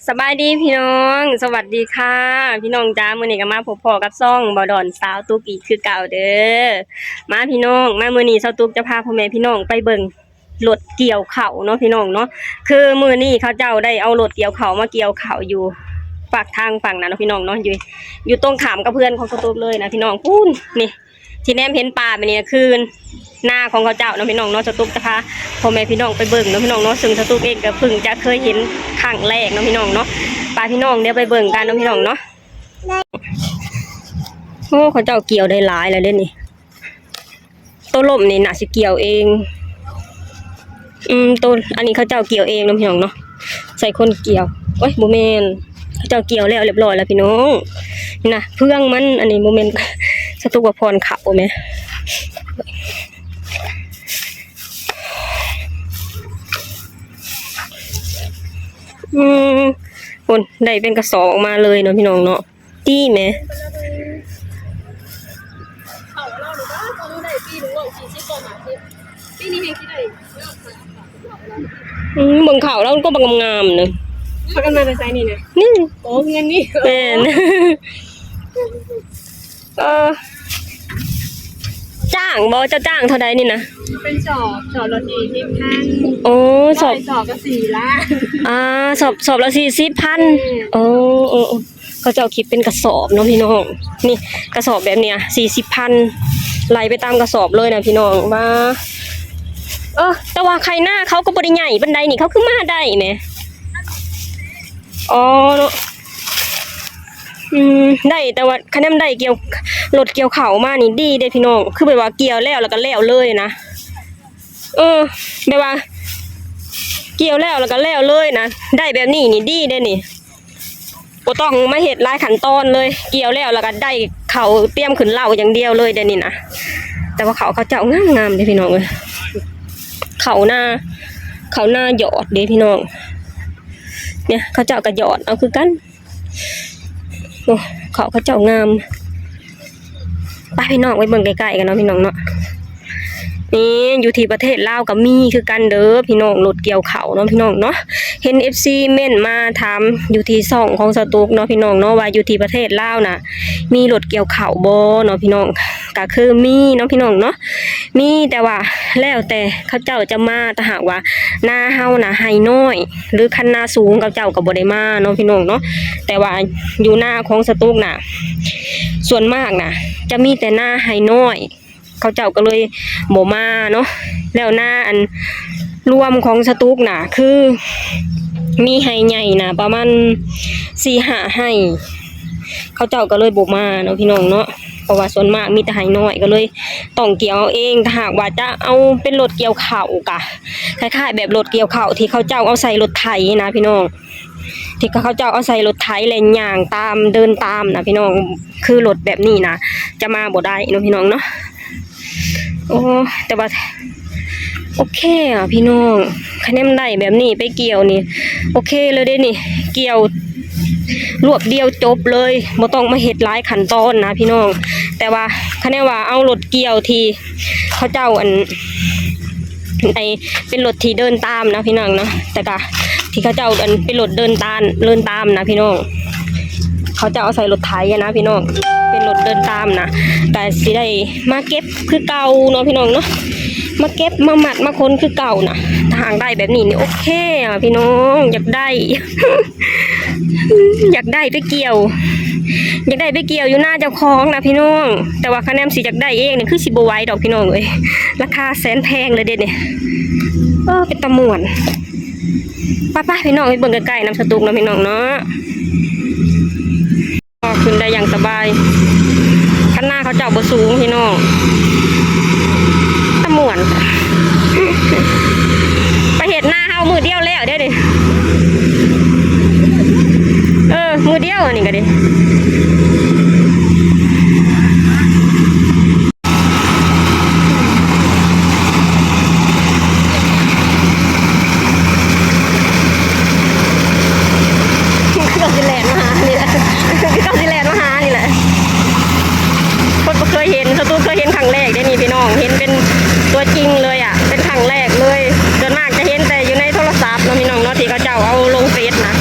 ສະບາຍດີພີ່ນ້ອງ ສະຫວັດດີຄ່ະພີ່ນ້ອງຈ້າ. ມື້ນີ້ກໍມາພົບພໍ້ກັບຊ່ອງບ່າວດອນສາວຕຸກອີກຄືເກົ່າເດີ. ມາພີ່ນ້ອງ ມາມື້ນີ້ສາວຕຸກຈະພາພໍ່ແມ່ພີ່ນ້ອງໄປເບິ່ງລົດກ່ຽວເຂົ້າເນາະພີ່ນ້ອງເນາະ. ຄືມື້ນີ້ເຂົາເຈົ້າໄດ້ເອົາລົດກ່ຽວເຂົ້າມາກ່ຽວເຂົ້າຢູ່ປາກທາງຝັ່ງນັ້ນເນາະພີ່ນ້ອງເນາະ ຢູ່ ຢູ່ຕົງຂ້າມກັບເຮືອນຂອງສາວຕຸກເລີຍນະພີ່ນ້ອງ. ພຸ້ນ ນີ້ ທີ່ແນມເຫັນປ່າແບບນີ້ນະ ຄືນາຂອງເຂົາເຈົ້າເນາະພີ່ນ້ອງເນາະ. ສາວຕຸກຈະພາພໍ່ແມ່ພີ່ນ້ອງໄປເບິ່ງເນາະພີ່ນ້ອງເນາະ ເຊິ່ງສາວຕຸກເອງກໍເພິ່ງຈະເຄີຍເຫັນຄັ້ງແລກເນາະພີ່ນ້ອງເນາະ. ໄປພີ່ນ້ອງ ດຽວໄປເບິ່ງກັນເນາະພີ່ນ້ອງເນາະ. ໂອ້ ເຂົາເຈົ້າກ່ຽວໄດ້ຫຼາຍແລ້ວເດ້ນີ້. ໂຕລົ້ມນີ້ໜ້າຊິກ່ຽວເອງ. ອືມ ໂຕ ອັນນີ້ເຂົາເຈົ້າກ່ຽວເອງເນາະພີ່ນ້ອງເນາະ ໃສ່ຄົນກ່ຽວ. ໂອ້ຍ ບໍ່ແມ່ນ ເຂົາເຈົ້າກ່ຽວແລ້ວຮຽບຮ້ອຍແລ້ວພີ່ນ້ອງ. ນີ້ນະ ເຟືອງມັນ ອັນນີ້ບໍ່ແມ່ນ ສາວຕຸກວ່າພອນເຂົ້າແມ. ອືມ ພຸ້ນ ໄດ້ເປັນກະສອບອອກມາເລີຍເນາະພີ່ນ້ອງເນາະ. ຕີແມ ເຂົ້າລາວນີ້ກໍຕ້ອງໄດ້ປີໜຶ່ງຮ້ອຍສີ່ສິບ ຮ້ອຍຫ້າສິບ ປີນີ້ແຮງຊິໄດ້. ອືມ ເບິ່ງເຂົ້າລາວກໍບັກງາມໆນະ. ພາກັນມາແຕ່ໃສນີ້ນະ? ນີ້ ໂອ້ ເຮືອນນີ້. ແມ່ນ. ເອີ ຈ້າງບໍ່? ເຈົ້າຈ້າງເທົ່າໃດນີ້ນະ? ເປັນສອບ ສອບລະສີ່ສິບພັນ. ໂອ້ ສອບ ຮ້ອຍສອບກໍສີ່ລ້ານ. ອ່າ ສອບ ສອບລະສີ່ສິບພັນ. ແມ່ນ. ໂອ້ ເອີ ເອີ ເຂົາເຈົ້າຄິດເປັນກະສອບເນາະພີ່ນ້ອງ. ນີ້ກະສອບແບບເນີ້ຍສີ່ສິບພັນ ໄລ່ໄປຕາມກະສອບເລີຍນະພີ່ນ້ອງ. ວ່າ ເອີ ແຕ່ວ່າໄຄນາເຂົາກໍບໍ່ໄດ້ໃຫຍ່ປານໃດນີ້ ເຂົາຄືມາໄດ້ແມ. ອໍ ເນາະ. ອືມ ໄດ້ ແຕ່ວ່າຄັນນຳໄດ້ກ່ຽວ ລົດກ່ຽວເຂົ້າມານີ້ດີເດ້ພີ່ນ້ອງ ຄືແບບວ່າກ່ຽວແລ້ວ ແລ້ວກໍແລ້ວເລີຍນະ. ເອີ ແບບວ່າກ່ຽວແລ້ວ ແລ້ວກໍແລ້ວເລີຍນະ ໄດ້ແບບນີ້ນີ້ດີເດ້ນີ້ ບໍ່ຕ້ອງມາເຮັດຫຼາຍຂັ້ນຕອນເລີຍ ກ່ຽວແລ້ວ ແລ້ວກໍໄດ້ເຂົ້າຕຽມຂຶ້ນເລົ້າຢ່າງດຽວເລີຍເດ້ນີ້ນະ. ແຕ່ວ່າເຂົ້າເຂົາເຈົ້າງາມໆເດ້ພີ່ນ້ອງເອີຍ ເຂົ້ານາ ເຂົ້ານາຢອດເດ້ພີ່ນ້ອງ. ເນຍ ເຂົາເຈົ້າກໍຢອດເອົາຄືກັນ. ໂອ້ ເຂົາ ເຂົາເຈົ້າງາມ. ໄປພີ່ນ້ອງ ໄປເບິ່ງໃກ້ໆກັນເນາະພີ່ນ້ອງເນາະ. ນີ້ ຢູ່ທີ່ປະເທດລາວກໍມີຄືກັນເດີພີ່ນ້ອງ ລົດກ່ຽວເຂົ້າເນາະພີ່ນ້ອງເນາະ. ເຫັນເອັຟຊີເມັ້ນມາຖາມຢູ່ທີ່ຊ່ອງຂອງສາວຕຸກເນາະພີ່ນ້ອງເນາະ ວ່າຢູ່ທີ່ປະເທດລາວນະ ມີລົດກ່ຽວເຂົ້າບໍ່ເນາະພີ່ນ້ອງ. ກໍຄືມີເນາະພີ່ນ້ອງເນາະ ມີ ແຕ່ວ່າແລ້ວແຕ່ເຂົາເຈົ້າຈະມາ ຖ້າຫາກວ່ານາເຮົານະໄຮ່ນ້ອຍ ຫຼືຄັນນາສູງ ເຂົາເຈົ້າກໍບໍ່ໄດ້ມາເນາະພີ່ນ້ອງເນາະ. ແຕ່ວ່າຢູ່ນາຂອງສາວຕຸກນະ ສ່ວນມາກນະຈະມີແຕ່ນາໄຮ່ນ້ອຍ ເຂົາເຈົ້າກໍເລີຍບໍ່ມາເນາະ. ແລ້ວນາອັນລວມຂອງສາວຕຸກນະ ຄືມີໄຮ່ໃຫຍ່ນະປະມານສີ່ຫ້າໄຮ່ ເຂົາເຈົ້າກໍເລີຍບໍ່ມາເນາະພີ່ນ້ອງເນາະ. ເພາະວ່າສ່ວນມາກມີແຕ່ໄຮ່ນ້ອຍ ກໍເລີຍຕ້ອງກ່ຽວເອົາເອງ. ຖ້າຫາກວ່າຈະເອົາເປັນລົດກ່ຽວເຂົ້າ ກະຄ້າຍໆແບບລົດກ່ຽວເຂົ້າທີ່ເຂົາເຈົ້າເອົາໃສ່ລົດໄຖນະພີ່ນ້ອງ ທີ່ເຂົາເຈົ້າເອົາໃສ່ລົດໄຖ ແລະຍ່າງຕາມ ເດີນຕາມນະພີ່ນ້ອງ. ຄືລົດແບບນີ້ນະຈະມາບໍ່ໄດ້ເນາະພີ່ນ້ອງເນາະ. ໂອ້ ແຕ່ວ່າໂອເຄອະພີ່ນ້ອງ ຄະແນນໄດ້ແບບນີ້ໄປກ່ຽວນີ້ ໂອເຄເລີຍເດ້ນີ້. ກ່ຽວລວບດຽວຈົບເລີຍ ບໍ່ຕ້ອງມາເຮັດຫຼາຍຂັ້ນຕອນນະພີ່ນ້ອງ. ແຕ່ວ່າຄະແນນວ່າເອົາລົດກ່ຽວທີ່ເຂົາເຈົ້າອັນ ໄອ້ເປັນລົດທີ່ເດີນຕາມນະພີ່ນ້ອງເນາະ ແຕ່ກະທີ່ເຂົາເຈົ້າອັນເປັນລົດເດີນຕາມ ເດີນຕາມນະພີ່ນ້ອງ ເຂົາເຈົ້າເອົາໃສ່ລົດໄຖນະພີ່ນ້ອງ ເປັນລົດເດີນຕາມນະ ກະຊິໄດ້ມາເກັບຄືເກົ່າເນາະພີ່ນ້ອງເນາະ ມາເກັບມາມັດມາຂົນຄືເກົ່ານະ. ຖ້າຫາກໄດ້ແບບນີ້ນີ້ໂອເຄອະພີ່ນ້ອງ ຢາກໄດ້ ຢາກໄດ້ໄປກ່ຽວ ຢາກໄດ້ໄປກ່ຽວຢູ່ນາເຈົ້າຂອງນະພີ່ນ້ອງ. ແຕ່ວ່າຄະແນນຊິຢາກໄດ້ເອງນີ້ຄືຊິບໍ່ໄຫວດອກພີ່ນ້ອງເອີຍ ລາຄາແສນແພງເລີຍເດ້ນີ້. ເອີ ເປັນຕາມ່ວນ. ໄປໆ ພີ່ນ້ອງ ໄປເບິ່ງໃກ້ໆນຳສາວຕຸກເນາະພີ່ນ້ອງເນາະ. ຂຶ້ນໄດ້ຢ່າງສະບາຍ ຄັນນາເຂົາເຈົ້າບໍ່ສູງພີ່ນ້ອງ ຕາມ່ວນ. ໄປເຮັດນາເຮົາມື້ດຽວແລ້ວເດ້ນີ້ ເອີ ມື້ດຽວອັນນີ້ກໍດີ. ຄືເຂົາຊິແລ່ນມາຫານີ້ແຫຼະ ຄືເຂົາຊິແລ່ນມາຫານີ້ແຫຼະ. ຄົນບໍ່ເຄີຍເຫັນ ສາວຕຸກເຄີຍເຫັນຄັ້ງແລກເດ້ນີ້ພີ່ນ້ອງ ເຫັນເປັນຕົວຈິງເລີຍອະ ເປັນຄັ້ງແລກເລີຍ. ສ່ວນມາກຈະເຫັນແຕ່ຢູ່ໃນໂທລະສັບເນາະພີ່ນ້ອງເນາະ ທີ່ເຂົາເຈົ້າເອົາລົງເຟສນະ.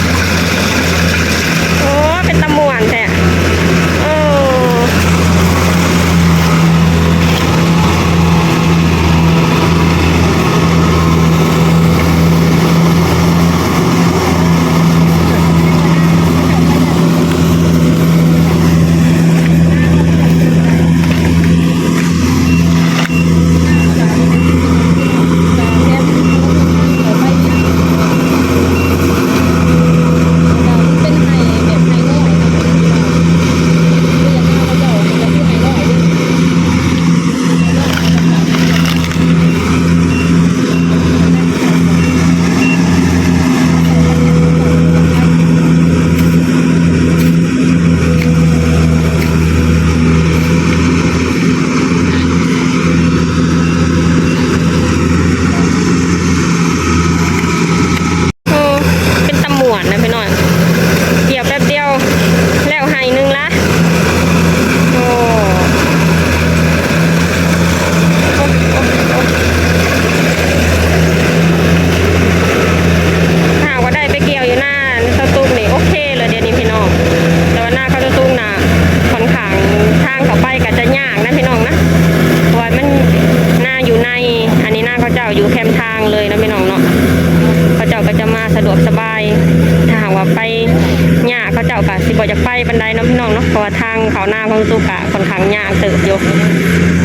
ເຂົາເຈົ້າກະຊິບໍ່ຢາກໄປປານໃດເນາະພີ່ນ້ອງເນາະ ເພາະວ່າທາງເຂົ້ານາຂອງສະຕຸກກະຂ້ອນຂ້າງຍາກເຕີບຢູ່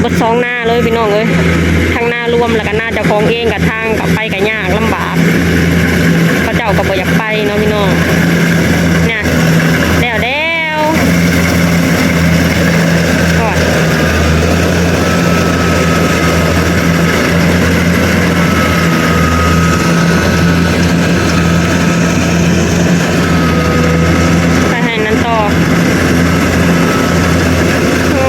ເບິດສອງນາເລີຍພີ່ນ້ອງເອີຍ ທັງນາລວມ ແລ້ວກະນາເຈົ້າຂອງເອງ ກະທາງກະໄປກະຍາກລຳບາກ ເຂົາເຈົ້າກະບໍ່ຢາກໄປເນາະພີ່ນ້ອງ ນະ ແລ້ວແລ້ວ ໂອ້ຍ ໄປໃຫ້ນັ້ນຕໍ່ ໂອ້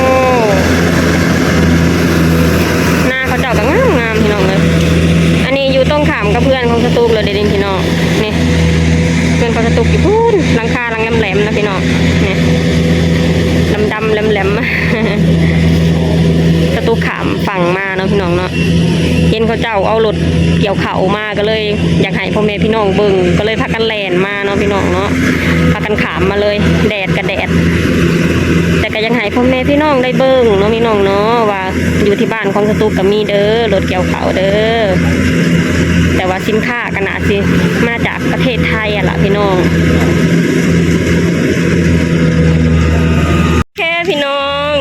ນາເຂົາເຈົ້າກະງາມໆ ພີ່ນ້ອງເອີຍ ອັນນີ້ຢູ່ຕົງຂ້າມກັບເຮືອນຂອງສະຕຸກເລີຍເດ້ນີ້ພີ່ນ້ອງ ນີ້ ເຮືອນຂອງສະຕຸກຢູ່ພຸ້ນ ຫຼັງຄາຫຼັງແຫຼມໆ ນະພີ່ນ້ອງ ນີ້ ດຳໆ ແຫຼມໆ ສະຕຸກຂ້າມຝັ່ງມາເນາະພີ່ນ້ອງເນາະ ເຫັນເຂົາເຈົ້າເອົາລົດກ່ຽວເຂົ້າມາ ກະເລີຍຢາກໃຫ້ພໍ່ແມ່ພີ່ນ້ອງເບິ່ງ ກະເລີຍພາກັນແລ່ນມາເນາະພີ່ນ້ອງເນາະ ພາກັນຂ້າມມາເລີຍ ແດດກະແດດ ແຕ່ກະຢາກໃຫ້ພໍ່ແມ່ພີ່ນ້ອງໄດ້ເບິ່ງເນາະພີ່ນ້ອງເນາະ ວ່າຢູ່ທີ່ບ້ານຂອງສະຕຸກກະມີເດີ ລົດກ່ຽວເຂົ້າເດີ ແຕ່ວ່າສິນຄ້າກະໜ້າຊິມາຈາກປະເທດໄທຫັ້ນລະພີ່ນ້ອງ. ໂອເຄພີ່ນ້ອງ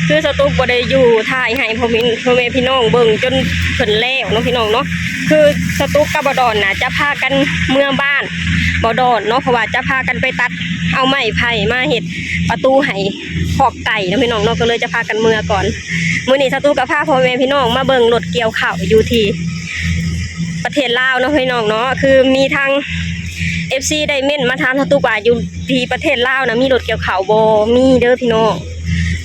ຄືສະຕຸກບໍ່ໄດ້ຢູ່ຖ່າຍໃຫ້ພໍ່ແມ່ ພໍ່ແມ່ພີ່ນ້ອງເບິ່ງຈົນເພິ່ນແລ້ວເນາະພີ່ນ້ອງເນາະ ຄືສະຕຸກກັບບ່າວດອນນະ ຈະພາກັນເມືອບ້ານບ່າວດອນເນາະ ເພາະວ່າຈະພາກັນໄປຕັດເອົາໄມ້ໄຜ່ມາເຮັດປະຕູໃຫ້ຄອກໄກ່ເນາະພີ່ນ້ອງເນາະ ກະເລີຍຈະພາກັນເມືອກ່ອນ. ມື້ນີ້ສະຕຸກກະພາພໍ່ແມ່ພີ່ນ້ອງມາເບິ່ງລົດກ່ຽວເຂົ້າຢູ່ທີ່ປະເທດລາວເນາະພີ່ນ້ອງເນາະ ຄືມີທາງ ເອັຟຊີ ໄດ້ເມັ້ນມາຖາມສະຕຸກວ່າ ຢູ່ທີ່ປະເທດລາວນະ ມີລົດກ່ຽວເຂົ້າບໍ່? ມີເດີພີ່ນ້ອງ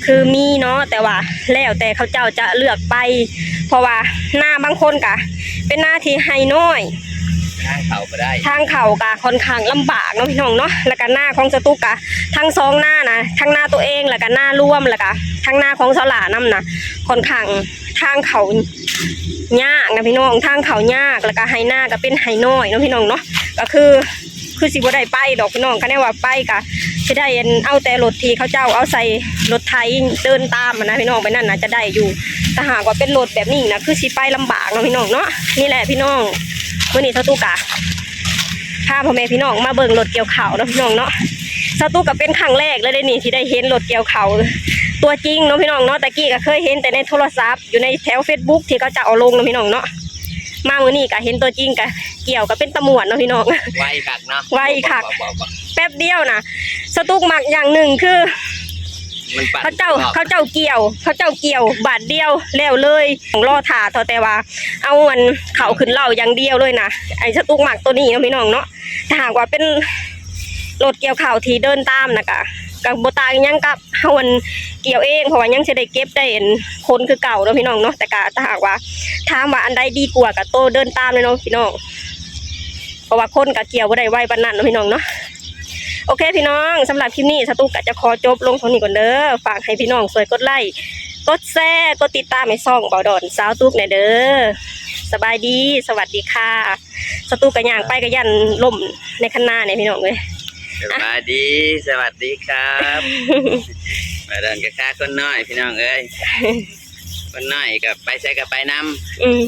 ຄືມີເນາະ ແຕ່ວ່າແລ້ວແຕ່ເຂົາເຈົ້າຈະເລືອກໄປ ເພາະວ່ານາບາງຄົນກະເປັນນາທີ່ໄຮ່ນ້ອຍ ທາງເຂົ້າບໍ່ໄດ້ ທາງເຂົ້າກະຂ້ອນຂ້າງລຳບາກເນາະພີ່ນ້ອງເນາະ ແລ້ວກະນາຂອງສະຕຸກກະທັງສອງນານະ ທັງນາໂຕເອງ ແລ້ວກະນາລວມ ແລ້ວກະທັງນາຂອງສາວຫຼ້ານຳນະ ຂ້ອນຂ້າງທາງເຂົ້າຍາກນະພີ່ນ້ອງ ທາງເຂົ້າຍາກ ແລ້ວກະໄຮ່ນາກະເປັນໄຮ່ນ້ອຍເນາະພີ່ນ້ອງເນາະ ກະຄື ຄືຊິບໍ່ໄດ້ໄປດອກພີ່ນ້ອງ ຄັນແນວວ່າໄປກະຊິໄດ້ເອົາແຕ່ລົດທີ່ເຂົາເຈົ້າເອົາໃສ່ລົດໄຖເດີນຕາມຫັ້ນນະພີ່ນ້ອງ ໄປນັ້ນນະຈະໄດ້ຢູ່ ຖ້າຫາກວ່າເປັນລົດແບບນີ້ນະ ຄືຊິໄປລຳບາກເນາະພີ່ນ້ອງເນາະ. ນີ້ແຫຼະພີ່ນ້ອງ ມື້ນີ້ສະຕຸກກະພາພໍ່ແມ່ພີ່ນ້ອງມາເບິ່ງລົດກ່ຽວເຂົ້າເນາະພີ່ນ້ອງເນາະ ສະຕຸກກະເປັນຄັ້ງແລກເລີຍເດ້ນີ້ ທີ່ໄດ້ເຫັນລົດກ່ຽວເຂົ້າຕົວຈິງເນາະພີ່ນ້ອງເນາະ ແຕ່ກີ້ກະເຄີຍເຫັນແຕ່ໃນໂທລະສັບ ຢູ່ໃນແຖວເຟສບຸກທີ່ເຂົາເຈົ້າເອົາລົງເນາະພີ່ນ້ອງເນາະ ມາມື້ນີ້ກະເຫັນຕົວຈິງກະກ່ຽວກະເປັນຕາມ່ວນເນາະພີ່ນ້ອງ ໄວຄັກເນາະ ໄວຄັກ ບໍ່ ບໍ່ ບໍ່ ບໍ່ ແປັບດຽວນະ ສະຕຸກມັກຢ່າງໜຶ່ງຄື ມັນປັ່ນ ເຂົາເຈົ້າ ເຂົາເຈົ້າກ່ຽວ ເຂົາເຈົ້າກ່ຽວບາດດຽວແລ້ວເລີຍ ລໍຖ້າເທົ່າແຕ່ວ່າເອົາອັນເຂົ້າຂຶ້ນເລົ້າຢ່າງດຽວເລີຍນະ ໄອ້ສະຕຸກມັກໂຕນີ້ເນາະພີ່ນ້ອງເນາະ ຖ້າຫາກວ່າເປັນລົດກ່ຽວເຂົ້າທີ່ເດີນຕາມນະ ກະ ກະບໍ່ຕ່າງຫຍັງກັບເຮົາອັນກ່ຽວເອງ ເພາະວ່າຍັງຊິໄດ້ເກັບໄດ້ອັນຂົນຄືເກົ່າເນາະພີ່ນ້ອງເນາະ ແຕ່ກະຖ້າຫາກວ່າຖາມວ່າອັນໃດດີກວ່າ ກະໂຕເດີນຕາມເລີຍເນາະພີ່ນ້ອງ ເພາະວ່າຄົນກະກ່ຽວບໍ່ໄດ້ໄວປານນັ້ນເນາະພີ່ນ້ອງເນາະ. ໂອເຄພີ່ນ້ອງ ສຳລັບຄລິບນີ້ສະຕຸກກະຈະຂໍຈົບລົງເທົ່ານີ້ກ່ອນເດີ ຝາກໃຫ້ພີ່ນ້ອງຊ່ວຍກົດໄລ້ ກົດແຊ ກົດຕິດຕາມໃຫ້ຊ່ອງບ່າວດອນສາວຕຸກແດ່ເດີ ສະບາຍດີ ສະຫວັດດີຄ່ະ. ສະຕຸກກະຍ່າງໄປກະຢ້ານລົ້ມໃນຄັນນານີ້ພີ່ນ້ອງເອີຍ ສະບາຍດີ ສະຫວັດດີຄັບ ບ່າວດອນກະຄາຄົນນ້ອຍພີ່ນ້ອງເອີຍ ຄົນນ້ອຍກະໄປໃສກະໄປນຳ ອືມ